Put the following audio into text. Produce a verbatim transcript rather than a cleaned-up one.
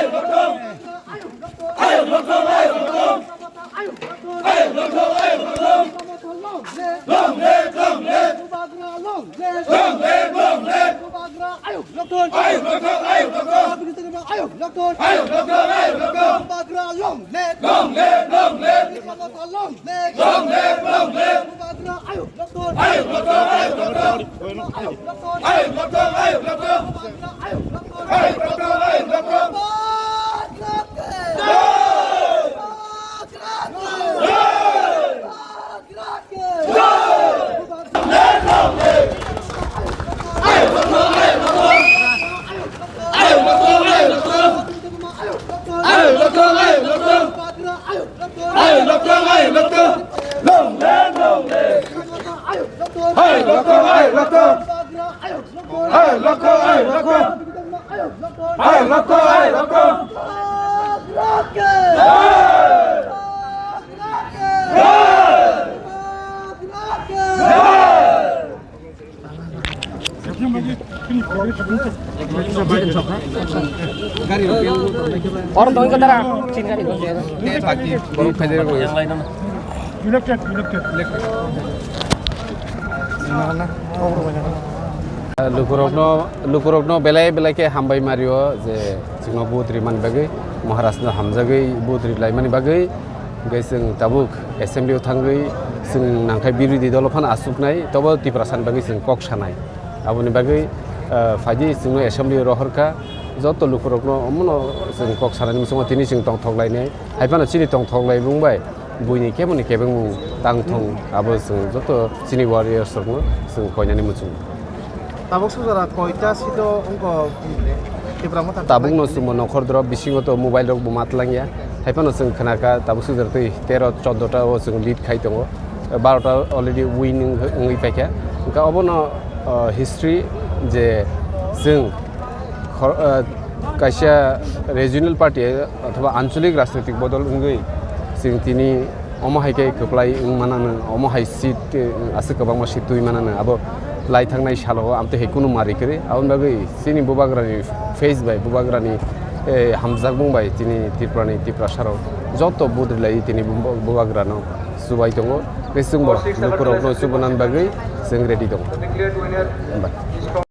Long live! Long live! Bubagra ayuk lokthon! Ayuk lokthon! Ayuk lokthon! Bubagra long live! Long live! Long live! Bubagra long live! Long live! Long live! Bubagra long live! Long live! Long live! Bubagra ayuk lokthon! Ayuk lokthon! Ayuk lokthon! Ayuk lokthon! Ayuk lokthon! Bubagra ayuk lokthon! Ayuk lokthon! Ayuk lokthon! Bubagra! Bubagra! Orang tahu kata orang. Cina kan itu. Lukurokno, lukurokno belai belai khe hambai mario je chwngno vote rimani bagwi, Maharashtra hamjagwi vote rilaimani bagwi, hwnkhe chwng tabuk assembly o thangwi chwng nangkhe birodhi dolo phano aswknai, tobo Tiprasani bagwi chwng kok sanai. Aboni bagwi, ah, phaidi chwngno assembly o rohorkha, joto lukurokno omono chwng kok sanani muchungo tini chwng tongthok lainai. Hai phano chini tongthok laibung bai buini keboni kebengmung tang thung, abo chwng joto chini warriors rokno chwng koinani muchungo. Tabuk sujara koita seat o wngkha Tipra Motha? Tabukno chwngbo nokhor drop bisingo to mobile rok bo ma tlangya. Hai phano chwng khnakha tabuk sujara twi tero choddo ta o chwng lead khai tongo. Baro ta already win wng-, wngwi paikha. Wngkha obono, uh, history je chwng khor-, uh, kaisa regional party othoba anchalik rajnitik bodol wngwi chwng tini omo hai khe kwplai wng mananw, omo hai seat, eh, aswk kwbangma seat twi mananw, abo lai thangnai salo amtwi hai kunu mari kwrwi. Aboni bagwi chini bubagrani face bai bubagrani, eh, hamjakmung bai tini Tripurani Tiprasarok joto vote rwlaiwi tini bu-, bubagrano chubai tongo. Tei chwngbo lukurokno chubanani bagwi chwng ready tongo. Hambai.